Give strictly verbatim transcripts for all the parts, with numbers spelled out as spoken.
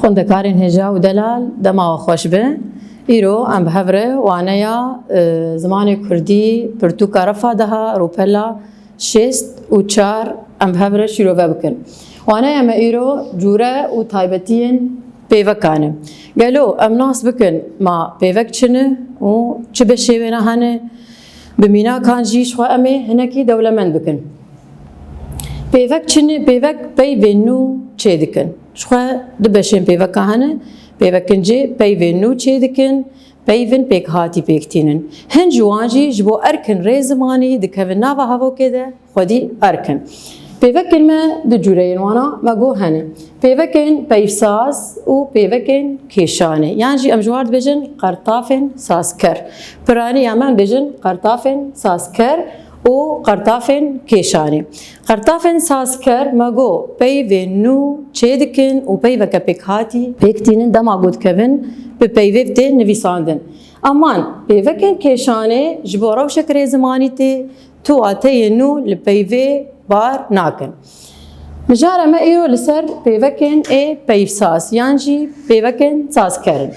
Xwendekarên hêja û delal, dema we xweş be. Îro em bi hev re waneya, e, zimanê kurdî, pirtûka refa deha, rûpela şêst û çar em bi hev re şîrove bikin. Waneya me îro cûre û taybetiyên pêvekan e. Gelo em nas bikin ma pêvek çi ne û çi beşê wêne hene? Bi mînakan jî ji xwe em ê hinekî dewlemend bikin. Pêvek çi ne? Pêvek peyvên nû çê dikin. Ji xwe du beşên pêveka hene. Pêvekên cê peyvên nû çê dikin, peyvên pêkhatî pêk tînin. Hin ji wan jî ji bo erkin rê zimanî dikevin nava hevokê de, xwedî erkin. Pêvekên me du cûreyên wana me got hene. Pêvekên peyvsaz û pêvekên kêşanê. Yan jî em ji wan dibêjin qertafên sazker. Piraniya me em bêjin qertafên sazker û qertafên kêşanê. Qertafên sazker me got peyvên nû çê dikin û peyveke pêkhatî pêk tînin, dema ku dikevin bi peyvê tê nivîsandin. Eman pêvekên kêşanê ji bo rewşek rê zimanî tê, tu wateyê nû li peyvê bar nakin. Mijara me îro li ser pêvekên ê peyvsaz yan jî pêvekên sazker in.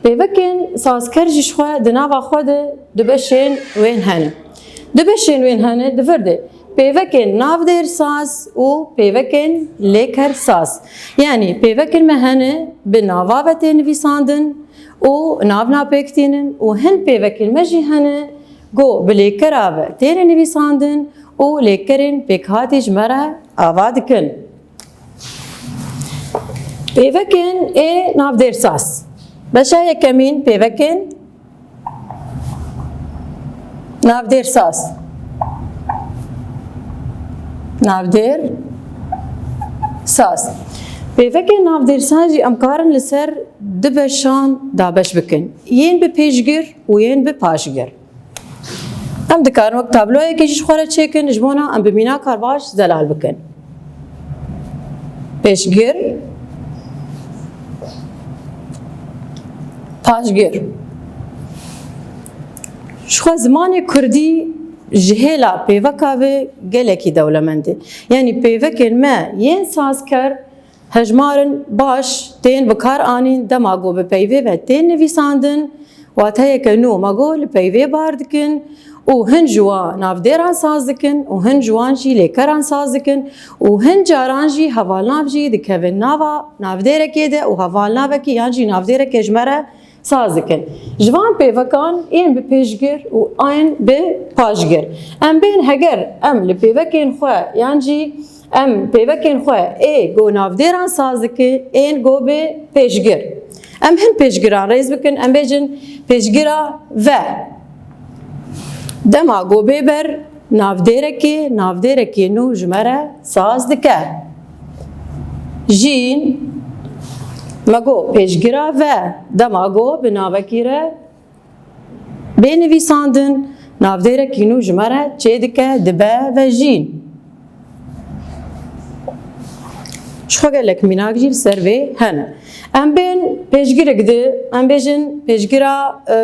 Pêvekên sazker jî ji xwe di nava xwe de du beşên wên hene. Du beşên wên hene di vir de pêvekên navdêrsaz û pêvekên lêkersaz. Yanî pêvekên me hene bi nava ve tê nivîsandin û navna pêk tînin û hin pêvekên me jî hene ku bi lêkera ve têne nivîsandin û lêkerên pêkhatî ji me re ava dikin. Pêvekên ê navdêrsaz. Beşa yekemîn, pêvekên navdêrsaz. Navdêrsaz. Pêvekên navdêrsaz jî em karin li ser du beşan dabeş bikin. Yên bi pêşgir û yên bi paşgir. Em dikarin wek tabloyekê jî ji xwe re çêkin, ji bona em bi mînaka baş zelal bikin. Pêşgir, paşgir. Ji xwe zimanê kurdî ji hêla pêveka ve gelekî dewlemend e. Yanî pêvekên me yên sazker hejmarin baş tên bi kar anîn dema ku bi peyvê ve tên nivîsandin, wateyeke nû me got li peyvê bar dikin û hin ji wan navdêran saz dikin û hin ji wan jî lêkeran saz dikin û hin caran jî hevalnav jî dikevin nava navdêrekê de û hevalnavekî yan jî navdêrekê ji me re saz dikin. Ji van pêvekan ên bi pêşgir û ên bi paşgir. Em bên heger em li pêvekên xwe yan jî em pêvekên xwe ê go navdêran saz dikin, ên go bi pêşgir. Em hin pêşgiran rêz bikin, em bêjin pêşgira ve. Dema go bê ber navdêrekê, navdêrekê nû ji me re saz dike. Jîn, me got pêşgira ve, dema go bi navekî re bê nivîsandin, navdêrekî nû ji me re çê dike, dibe ve jîn. Ji xwe gelek mînak jî li ser vê hene. Em bên pêşgirek di, em bêjin pêşgira, e,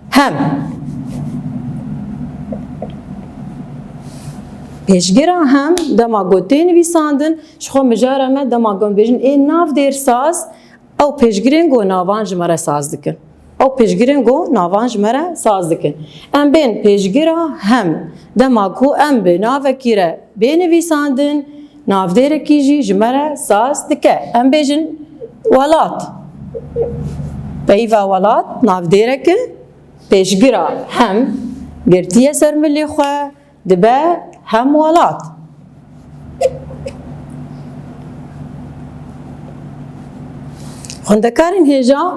hem. Pêşgira hem, dema ku tê nivîsandin, ji xwe mijara me, dema ku em bêjin ê navdêrsaz, ew pêşgirên ku navan ji me re saz dikin. Ew pêşgirên ku navan ji me re saz dikin. Em bên pêşgira hem, dema ku em bi navekî re bê nivîsandin, navdêrekî jî ji me re saz dike. Em bêjin welat. Peyva welat navdêrek e, pêşgira hem girtiye ser milê xwe, dibe hem welat. Xwendekarên hêja,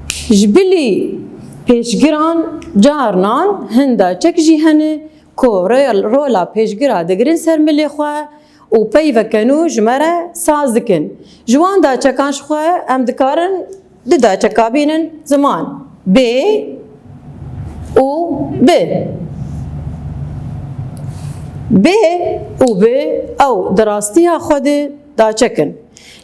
ji bilî pêşgiran carnan hin daçek jî hene ku rol-, rola pêşgira digirin ser milê xwe û peyveke nû ji me re saz dikin. Ji wan daçekan ji xwe em dikarin du daçeka bînin ziman. Bê û bi. Bê û bi ew di rastiya xwe de daçek in.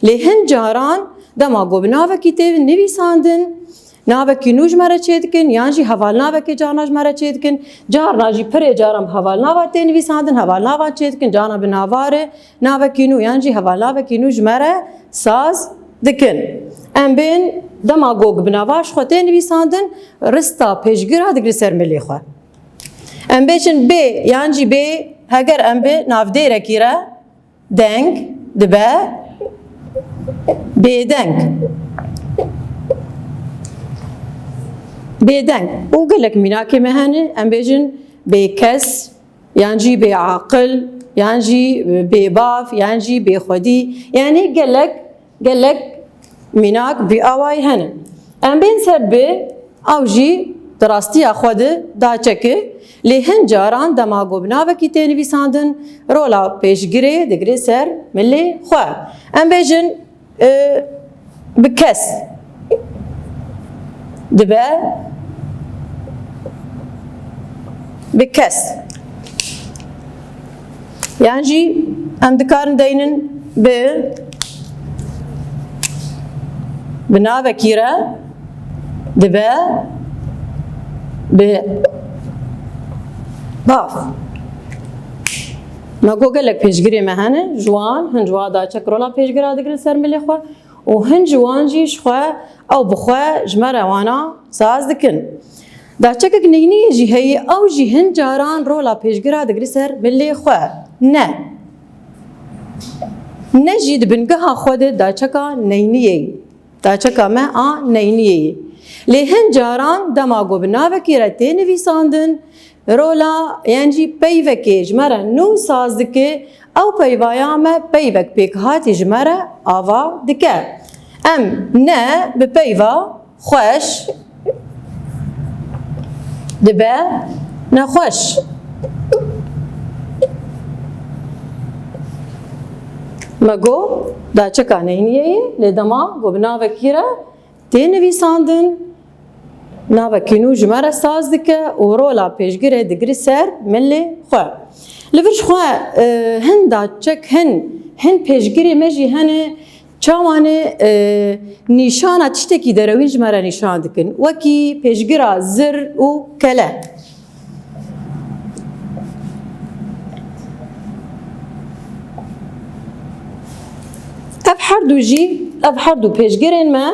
Lê hin caran dema ku bi navekî tê nivîsandin, navekî nû ji me re çê dikin, yan jî hevalnavekê carna ji me re çê dikin. Carna jî pirê caran bi hevalnava tê nivîsandin, hevalnavan çê dikin, carna bi nava re navekî nû yan jî hevalnavekî nû ji me re saz dikin. Em bên dema go bi nava ji xwe tê nivîsandin, rista pêşgira digre ser milê xwe. Em bêjin bê yan jî bê, heger em bi navdêrekî re deng dibe bêdeng. Bêdeng. Û gelek mînakê me hene, em bêjin bêkes, yan jî bêaqil, yan jî bêbav, yan jî bêxwedî. Yanî gelek, gelek mînak bi awayî hene. Em bên ser bi, ew jî di rastiya xwe de daçek e, lê hin caran dema ku bi navekî tê nivîsandin, rola pêşgirê digre ser milê xwe. Em bêjin, e, bi kes dibe, bi kes. Yan jî em dikarin deynin bi, bi navekî re dibe bi bav. Me got gelek pêşgirê me hene, ji wan hin ji wan daçek rola pêşgira digirin ser milê xwe û hin ji wan jî ji xwe ew bi xwe ji me re wana saz dikin. Daçekek neyniyê jî heye, ew jî hin caran rola pêşgira digire ser milê xwe. Ne. Ne jî di bingeha xwe de daçeka neyniyê ye. Daçeka me a neyniyê ye. Lê hin caran dema ku bi navekî re tê nivîsandin, rola yan jî peyvekê ji me re nû saz dike, ew peyvaya me peyvek pêkhatî ji me re ava dike. Em ne bi peyva xweş dibe nexweş. Me got, daçeka neyniyê ye, lê dema ku bi navekî re tê nivîsandin, navekî nû ji me re saz dike û rola pêşgirê digirî ser milê xwe. Li vir ji xwe, e, hin daçek, hin, hin pêşgirê me jî hene, çawanê, e, nîşana tiştekî derewîn ji me re nîşan dikin. Wekî pêşgira zir û kele. Ev her du jî, ev her du pêşgirên me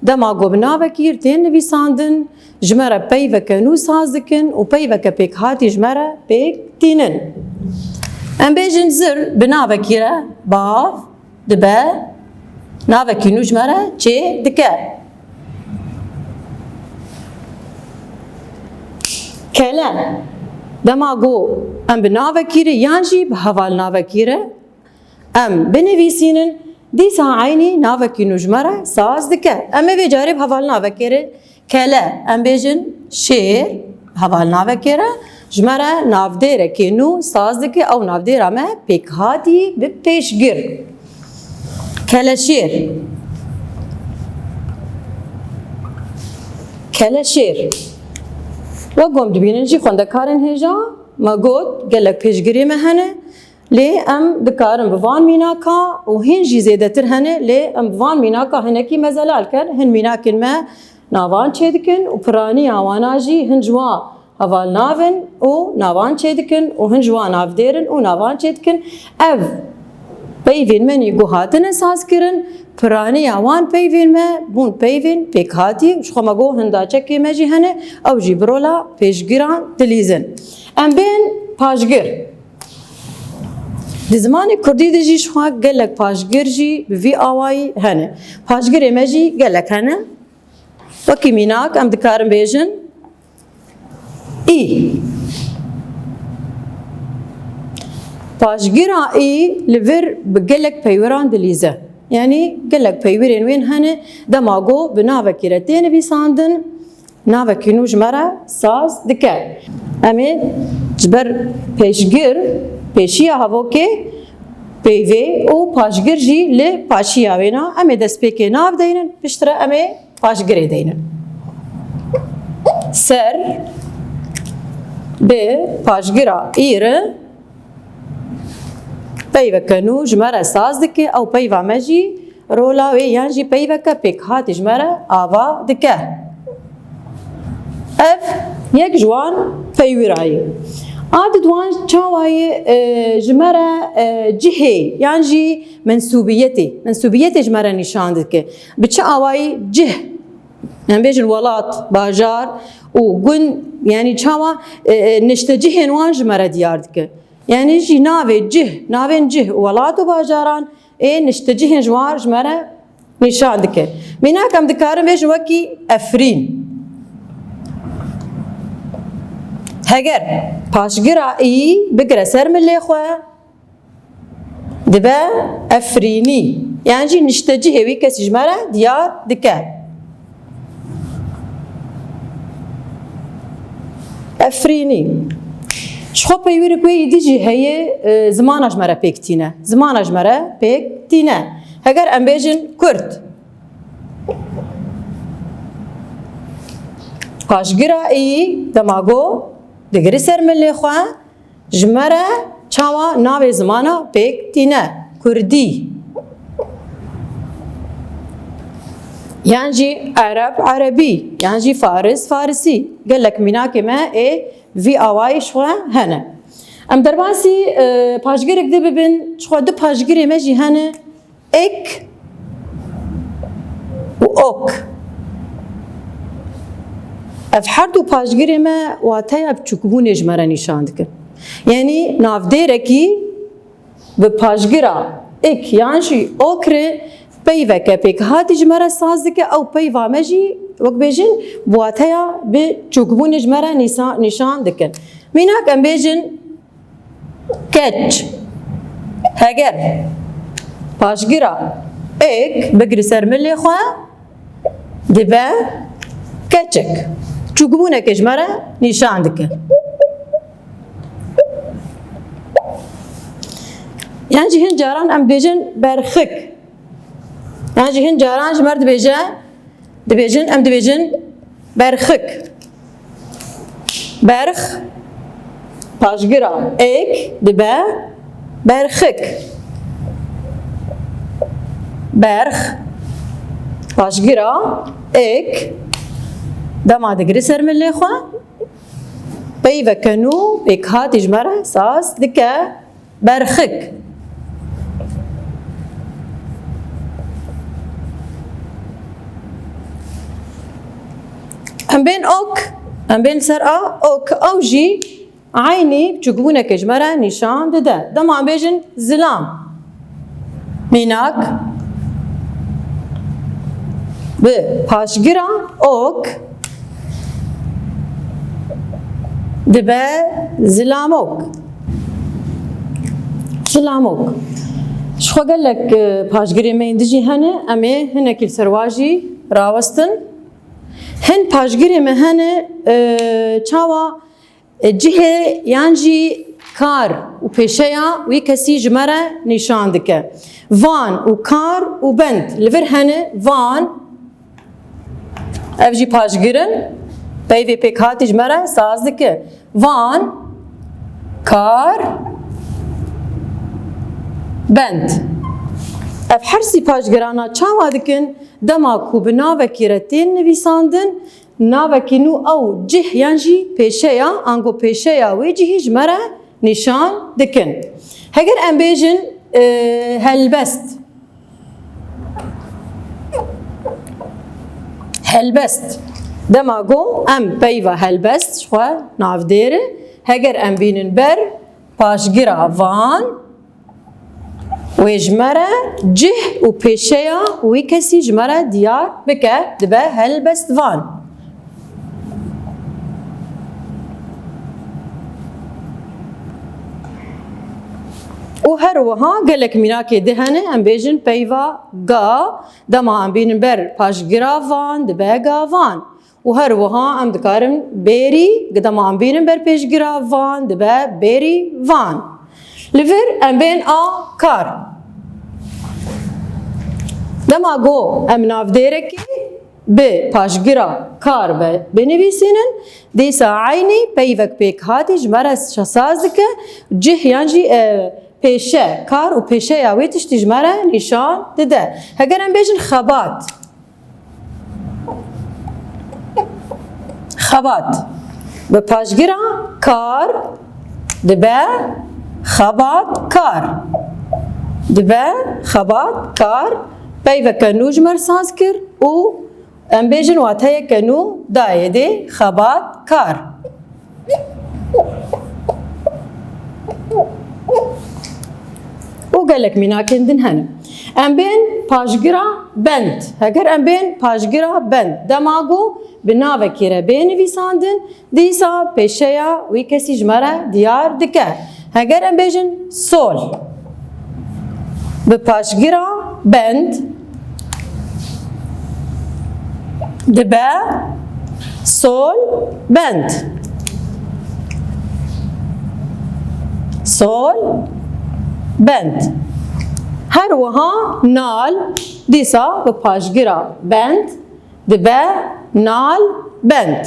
dema ku bi navekî tên nivîsandin, ji me re peyveke nû saz dikin û peyveke pêkhatî ji me re pêk tînin. Em bêjin zir bi navekî re bav dibe, navekî nû ji me re çê dike. Kele, dema ku em bi navekî re yan jî bi hevalnavekî re em binivîsînin, dîsa eynî navekî nû ji me re saz dike. Em ê vê carê bi hevalnavekê re kele, em bêjin şêr, hevalnavekê re ji me re navdêrekê nû saz dike, ew navdêra me pêkhatî bi pêşgir. Keleşêr. Keleşêr. Wek ku em dibînin jî xwendekarên hêja, me got gelek pêşgirê me hene. Lê em dikarin bi van mînaka û hîn jî zêdetir hene, lê em bi van mînaka hinekî me zelal kin. Hin mînakên me navan çêdikin û piraniya wana jî hin ji wan hevalnav in û navan çêdikin û hin ji wan navdêr in û navan çêdikin. Ev peyvên me nî ku hatine sazkirin, piraniya wan peyvên me bûn peyvên pêkhatî. Ji xwe me got hin daçekê me jî hene, ew jî bi rola pêşgiran dilîzin. Em bên paşgir. Di zimanê kurdî de jî ji xwe gelek paşgir jî bi vî awayî hene. Paşgirê me jî gelek hene. Wekî mînak em dikarin bêjin î. Paşgira î li vir bi gelek peywiran dilîze. Yanî gelek peywirên wên hene, dema ku bi navekî re tê nivîsandin, navekî nû ji me re saz dike. Em ê ji ber pêşgir, pêşiya hevokê, peyvê û paşgir jî li paşiya wê ne. Em ê destpêkê nav deynin, piştre em ê paşgirê deynin. Ser bi paşgira î re peyveke nû ji me re saz dike, ew peyva me jî rola wê yan jî peyveke pêkhatî ji me re ava dike. Ev yek ji wan peywira ye. A didwan çawayê, e, ji me re, e, cihê yan jî mensûbiyetê, mensûbiyetê ji me re nîşan dike. Bi çi awayî cih? Em bêjin welat, bajar û gund, yanî çawa, e, e, niştecihên wan ji me re diyar dike. Yanî jî navê cih, navên cih û welat û bajaran ê niştecihên ji wan ji me re nîşan dike. Mînak em dikarin bêjin wekî Efrîn. Heger paşgira î bigire ser milê xwe, dibe Efrînî. Yan jî niştecihê wî kesî ji me re diyar dike. Efrînî. Ji xwe peywîrik wê yî dî jî heye, e, zimana ji me re pêk tîne. Zimana ji me re pêk tîne. Heger em bêjin Kurd. Paşgira î dema go digiri ser milê xwe, ji me re çawa navê zimana pêk tîne? Kurdî. Yan jî Ereb, Erebî. Yan jî Faris, Farisî. Gelek mînakê me ê vî awayî ji xwe hene. Em derbasî, e, paşgirek di bibin, ji xwe du paşgirê me jî hene. Ek û ok. Ev her du paşgirê me wateya biçûkbûnê ji me re nîşan dikin. Yanî navdêrekî bi paşgira ek yan jî ok re peyveke pêkhatî ji me re saz dike, ew peyva me jî wek bêjin bi wateya biçûkbûnê ji me re nîsa-, nîşan dikin. Mînak em bêjin Keç. Heger paşgira ek bigri ser milê xwe, dibe keçek. Çûkbûneke ji me re nîşan dike. Yan jî hin caran em dibêjin berxik. Yan jî hin caran ji me re dibêje, dibêjin, em dibêjin berxik. Berx, paşgira ek dibe berxik. Berx, paşgira ek, dema digri ser milê xwe, peyveke nû pêkhatî ji me re saz dike. Berxik. Em bên ok, em bên ser a, ok, ew jî eynî çûkbûneke ji me re nîşan dide. Dema em bêjin zilam. Mînak, bi paşgira ok dibe zilamok. Zilamok. Ji xwe gelek, e, paşgirê me yên dijî hene, em ê hinekî li ser wa jî rawestin. Hin paşgirê me hene, e, çawa, e, cihê yan jî kar û pêşeya wî kesî ji me re nîşan dike. Van û kar û bend li vir hene, van, ev jî paşgir in, peyvê pêkhatî ji me re saz dike. Van, kar, bend. Ev her sî paşgirana çawa dikin? Dema ku bi navekî re tên nivîsandin, navekî nû ew cih yan jî pêşeya, ango pêşeya wê cihî ji me re nîşan dikin. Heger em bêjin, e, helbest. Helbest. Dema ku em peyva helbest ji xwe navdêr e, heger em bînin ber paşgira van, wê ji me re cih û pêşeya wî kesî ji me re diyar bike, dibe helbestvan. Û her wiha gelek mînakê di hene, em bêjin peyva ga, dema em bînin ber paşgira van, dibe gavan. Û her wiha em dikarin bêrî, dema em bînin ber pêşgira van, dibe bêrî van. Li vir em bên a kar. Dema go em navdêrekê bi paşgira kar be binivîsînin, dîsa eynî peyvek pêkhatî ji me re şasaz dike, cih yan jî, e, pêşe, kar û pêşeya wê tiştî ji me re nîşan dide. Heger em bêjin xebat. Xebat. Bi paşgira kar, Dibe xebatkar. Dibe xebatkar. Peyveke nû ji me re saz kir û em bêjin wateyeke nû dayê dê xebatkar. Û gelek mînakên din hene. Em bên paşgira bend. Heger em bên paşgira bend, dema ku bi navekî re bê nivîsandin, dîsa pêşeya wî kesî ji me re diyar dike. Heger em bêjin sol, bi paşgira bend, dibe sol bend. Sol bend. Her wiha nal, dîsa bi paşgira bend, dibe nal bend.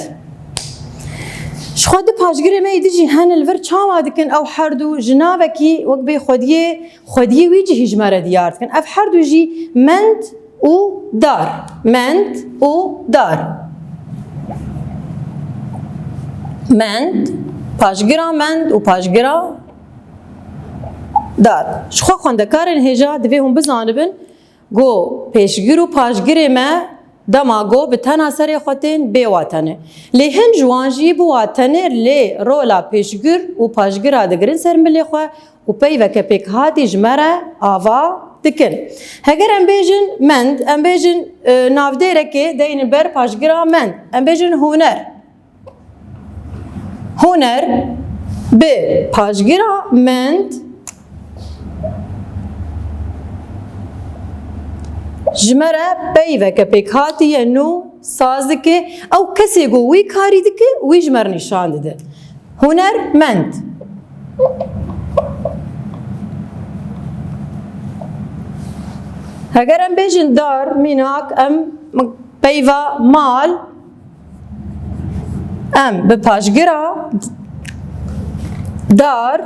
Ji xwe di paşgirê me yê di jî hene, li vir çawa dikin ew her du ji navekî wek bê xwediyê, xwediyê wî cihî ji me re diyar dikin. Ev her du jî mend û dar. Mend û dar. Mend, paşgira mend û paşgira dar. Ji xwe xwendekarên hêja divê hûn bizanibin, Go pêşgir û paşgirê me dema go bi tena serê xwe tên bê wate ne. Lê hin ji wan jî bi wate ne, lê rola pêşgir û paşgira digirin ser milê xwe û peyveke pêkhatî ji me re ava dikin. Heger em bêjin mend, em bêjin, e, navdêrekê deynin ber paşgira mend. Em bêjin huner. Huner bi paşgira mend ji me re peyveke pêkhatî ye nû saz dike. Ew kesê ku wî karî dike, wî ji me re nîşan dide. Hunermend. Heger em bêjin dar, mînak, em peyva mal, Em bi paşgira dar,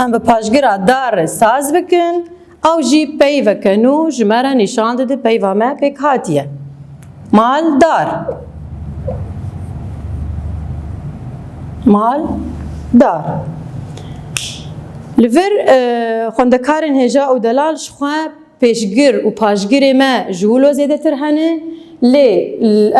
em bi paşgira dar re saz bikin. Ew jî peyveke nû ji me re nîşan dide, peyva me pêk hatiye. Mal dar. Mal dar. Li vir, e, xwendekarên hêja û delal ji xwe Pêşgir û paşgirê me ji wilo zêdetir hene, lê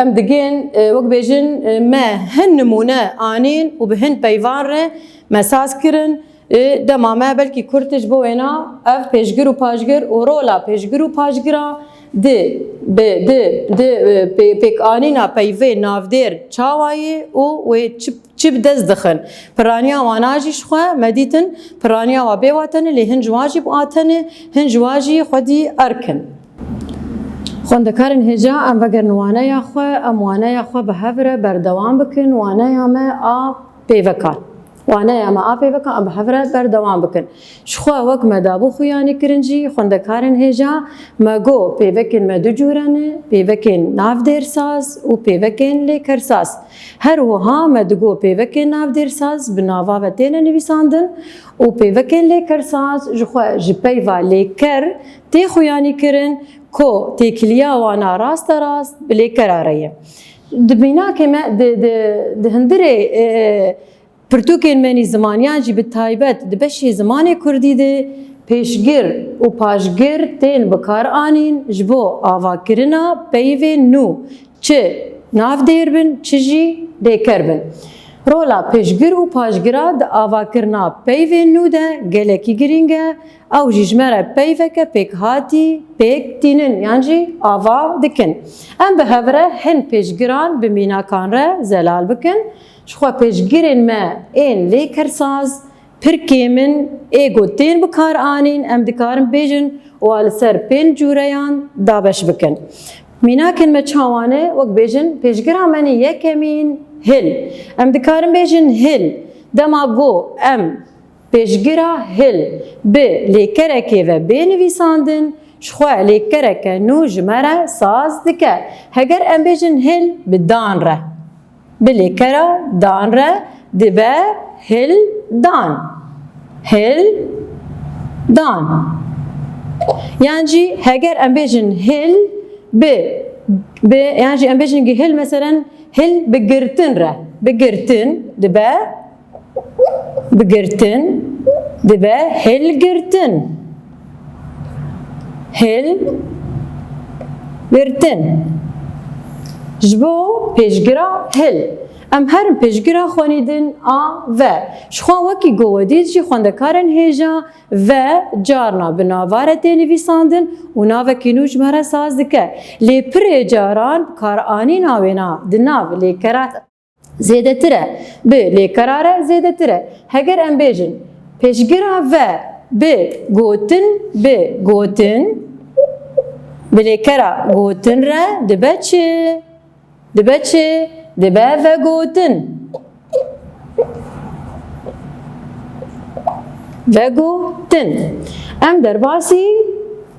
em digên, e, wek bêjin, e, me hin nimûne anîn û bi hin peyvan re me saz kirin. E, dema me belkî kurt e, ji bo wêna ev pêşgir û paşgir û rola pêşgir û paşgira di, bi, di, di, e, pê-, pêkanîna peyvê navdêr çawa ye û wê çi Çi bi dest dixin? Piraniya wana jî ji xwe me dîtin, piraniya wa bê wate ne, lê hin ji wan jî bi wate ne, hin ji wan jî xwedî erk in. Xwendekarên hêja, em vegerin waneya xwe, em waneya xwe bi hev re berdewam bikin, waneya me a pêvekan. Waneya me a pêvekan em bi hev re berdewam bikin. Ji xwe wek me dabû xuyanî kirin jî, xwendekarên hêja, me got pêvekên me du cûre ne, pêvekên navdêrsaz û pêvekên lêkersaz. Her wiha me digot pêvekên navdêrsaz bi nava ve têne nivîsandin û pêvekên lêkersaz ji xwe ji peyva lêker tê xuyanî kirin ku têkiliya wana rasterast bi lêkera re ye. Di mînakê me, di, di, di hundirê, e, pirtûkên me nî zimaniyan jî bi taybet di beşê zimanê kurdî de pêşgir û paşgir tên bikaranîn ji bo avakirina peyvên nû. Çi navdêr bin, çi jî lêker bin. Rola pêşgir û paşgira di avakirina peyvên nû de gelekî girîng e. Ew jî ji me re peyveke pêkhatî pêk tînin yan jî ava dikin. Em bi hev re hin pêşgiran bi mînakan re zelal bikin. Ji xwe pêşgirên me ên lêkersaz, Pir kêm in, ê ku tên bikaranîn, em dikarin bêjin û a li ser pênc cûreyan dabeş bikin. Mînakên me çawa ne? Wek bêjin, pêşgira me nî yekemîn hil. Em dikarin bêjin hil. Dema ku em pêşgira hil bi lêkerekê ve bê nivîsandin, ji xwe lêkereke nû ji me re saz dike. Heger em bêjin hil bi dan re. Bi lêkera dan re dibe hil dan. Hil dan. Yan jî heger em bêjin hil bi, bi, yan jî em bêjin ki hil, meselen, hil bi girtin re. Bi girtin dibe Bi girtin dibe hilgirtin. Hilgirtin. Ji bo pêşgira hil. Em herin pêşgira xwenî din a ve. Ji xwe wekî ku we dît jî xwendekarên hêja ve carna bi navare tê nivîsandin û navekî nû ji me re saz dike. Lê pirê caran bikaranîna wêna di nav lêkera zêdetir e, bi lêkera re zêdetir e. Heger em bêjin, pêşgira ve bi gotin, bi gotin, bi lêkera gotin re dibe çi? Dibe çi? Dibe vegotin. Vegotin. Em derbasî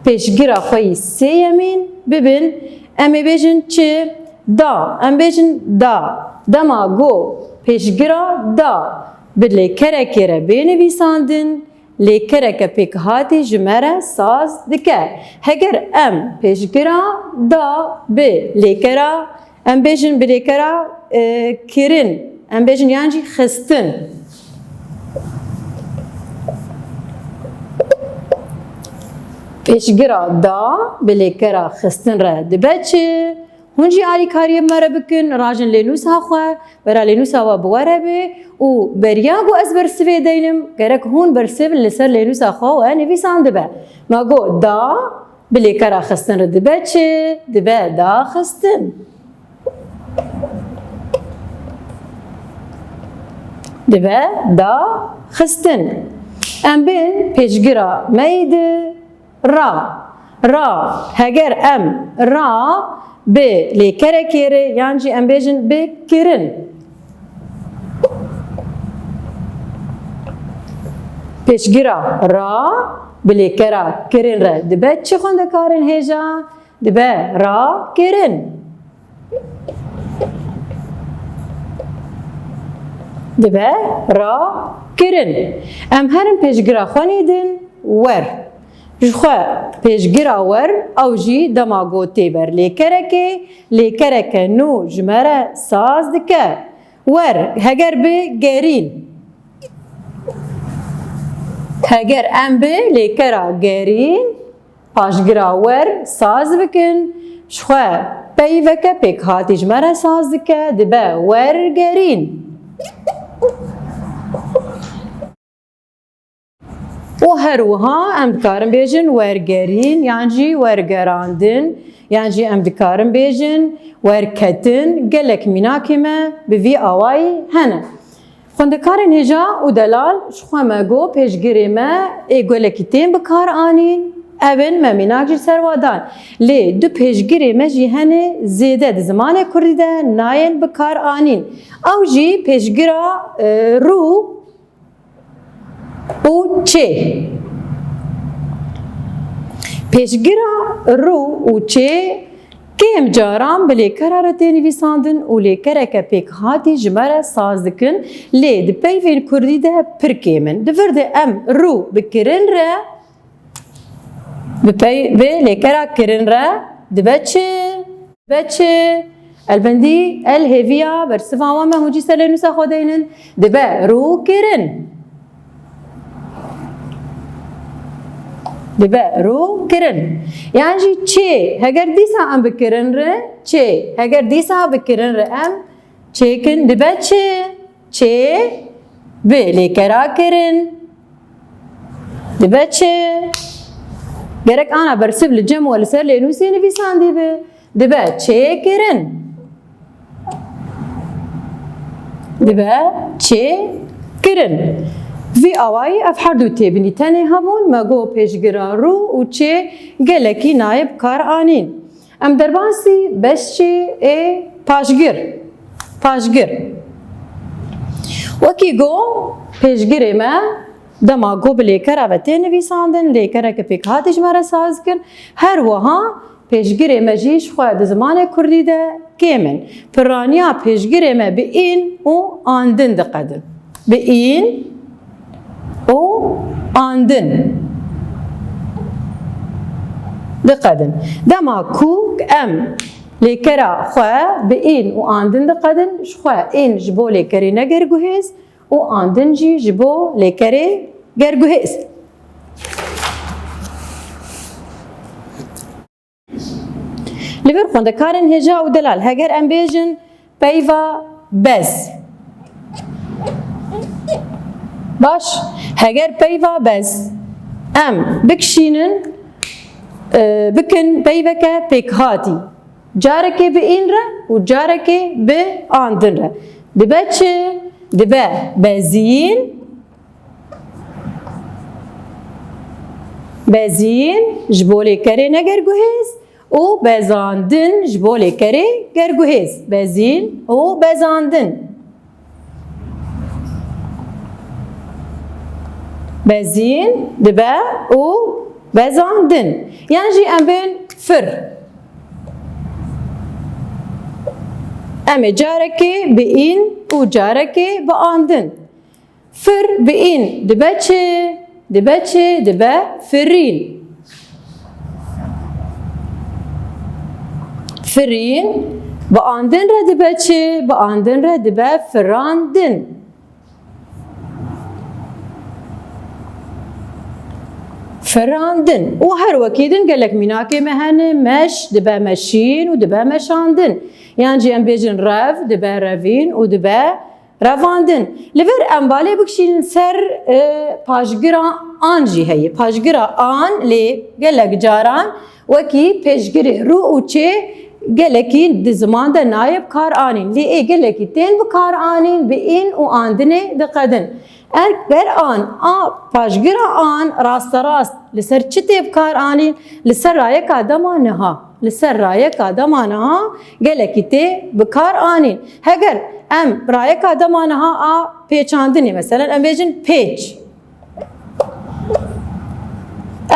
pêşgira xwe yî sêyemîn bibin. Em ê bêjin çi? Da. Em bêjin da. Dema go pêşgira da bi lêkerekê re bê nivîsandin, lêkereke pêkhatî ji me re saz dike. Heger em pêşgira da bi lêkera, em bêjin bi lêkera, e, kirin, em bêjin yan jî xistin. Pêşgira da bi lêkera xistin re dibe çi? Hûn jî alîkariyê me re bikin, rajin lênûsa xwe, wera lênûsa we bi we re bê û beriya ku ez bersivê deynim, gerek hûn bersiv li ser lênûsa xwe we nivîsandibe. Me got da bi lêkera xistin re dibe çi? Dibe daxistin. Dibe daxistin. Em bên pêşgira me yî di. Ra. Ra. Heger em ra bi lêkerekê re yan jî em bêjin bi kirin. Pêşgira ra bi lêkera kirin re dibe çi xwendekarên hêja? Dibe ra kirin. Dibe ra kirin. Em herin pêşgira xwe nîdin wer. Ji xwe pêşgira wer ew jî dema ku tê ber lêkerekê, lêkereke nû ji me re saz dike. Wer, heger bi gerîn. Heger em bi lêkera gerîn, paşgira wer saz bikin, ji xwe peyveke pêkhatî ji me re saz dike, dibe wergerîn. Û her wiha em dikarin bêjin wergerîn, yan jî wergerandin, yan jî em dikarin bêjin werketin. Gelek mînakê me bi vî awayî hene. Xwendekarên hêja û delal, ji xwe me got pêşgirê me ê gelekî tên bi kar anîn, ev in me mînak jî ser wa dan. Lê du pêşgirê me jî hene zêde di zimanê kurdî de nayên bi kar anîn. Ew jî pêşgira, e, rû û çê. Pêşgira rû û çê kêm caran bi lêkera re tê nivîsandin û lêkereke pêkhatî ji me re saz dikin, lê di peyvên kurdî de pir kêm in. Di vir de em rû bi kirin re, bi pey-, bi lêkera kirin re dibe çi? Dibe çi? Elbendî, el hêviya bersiva wan me hûn jî ser lênûsa xwe deynin. Dibe rû kirin. Dibe rû kirin. Yan jî çê, heger dîsa em bi kirin re, çê, heger dîsa bi kirin re em çêkin, dibe çi? Çê, bi lêkera kirin. Dibe çi? Gerek ana bersiv li cem we li ser lênûsê nivîsandî bi. Dibe çêkirin. Dibe çêkirin. Vî awayî ev her du têbinî tenê hebûn, me got pêşgira rû û çê gelekî nayê bi kar anîn. Em derbasî beşê ê paşgir. Paşgir. Wekî got pêşgirê me dema ku bi lêkera ve tê nivîsandin, lêkereke pêkhatî ji me re saz dikin. Her wiha pêşgirê me jî ji xwe di zimanê kurdî de kêm in. Piraniya pêşgirê me bi în û andin diqedin. Bi în û andin diqedin. Dema ku em lêkera xwe bi în û andin diqedin, ji xwe în ji bo lêkerî neger guhêz û andin jî ji bo lêkerê gerguhêz. Li vir xwendekarên hêja û delal, heger em bêjin peyva bez. Baş, heger peyva bez em bikişînin, e, bikin peyveke pêkhatî. Carekê bi în re û carekê bi andin re. Dibe çi? Dibe beziyîn, beziyîn ji bo lêkerê negerguhêz û bezandin ji bo lêkerê gerguhêz. Beziyîn û bezandin. Beziyîn dibe û bezandin. Yan jî em bên fir. Em ê carekê bi în û carekê bi andin. Fir bi în dibe çi? Dibe çi? Dibe firîn. Firîn bi andin re dibe çi? Bi andin re dibe firandin. Firandin. Û her wekî din gelek mînakê me hene, meş dibe meşîn û dibe meşandin. Yan jî em bêjin rev dibe revîn û dibe revandin. Li vir em balê bikişînin ser, e, paşgira an jî heye. Paşgira an lê gelek caran wekî pêşgirê rû û çê gelekî di ziman de nayê bi kar anîn. Lê ê gelekî tên bi kar anîn, bi în û andinê diqedin. Eger an a paşgira an rasterast li ser çi tê bi kar anîn? Li ser rayeka dema niha. Li ser rayeka dema niha gelekî tê bi kar anîn. Heger em rayeka dema niha a pêçandinê, meselen, em bêjin pêç.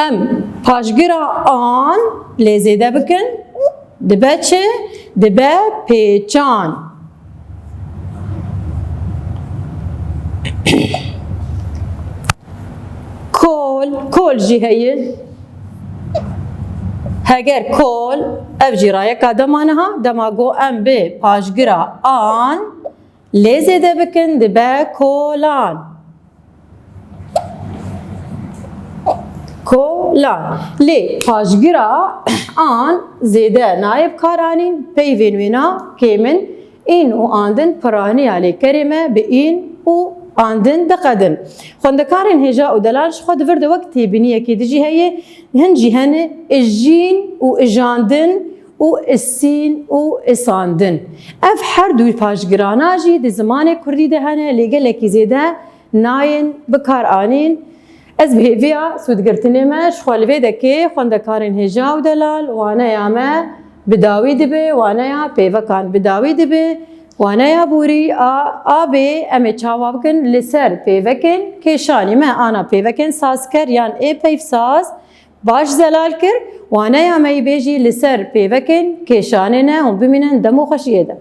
Em paşgira an lê zêde bikin, dibe çi? Dibe pêçan. Kol, kol jî heye. Heger kol, ev jî rayeka dema niha, dema go em bi paşgira an lê zêde bikin, dibe kolan. Kolan. Lê paşgira an zêde nayê bi kar anîn, peyvên wêna kêm in. În û andin piraniya lêkerê me bi în û andin diqedin. Xwendekarên hêja û delal ji xwe di vir de wek têbîniyekê di jî heye, hin jî hene ijîn û ijandin û isîn û isandin. Ev her du paşgirana jî di zimanê kurdî de hene, lê gelekî zêde nayên bi kar anîn. Ez bi hêviya sûdgirtinê me ji xwe li vê dekê xwendekarên hêja û delal waneya me bi dawî dibe, waneya pêvekan bi dawî dibe, waneya borî a, a bê em ê çawa bikin li ser pêvekên kêşanî me, ana pêvekên sazker yan ê peyvsaz baş zelal kir, waneya me yî bê jî li ser pêvekên kêşanê ne, hûn bimînin dem û xweşiyê de.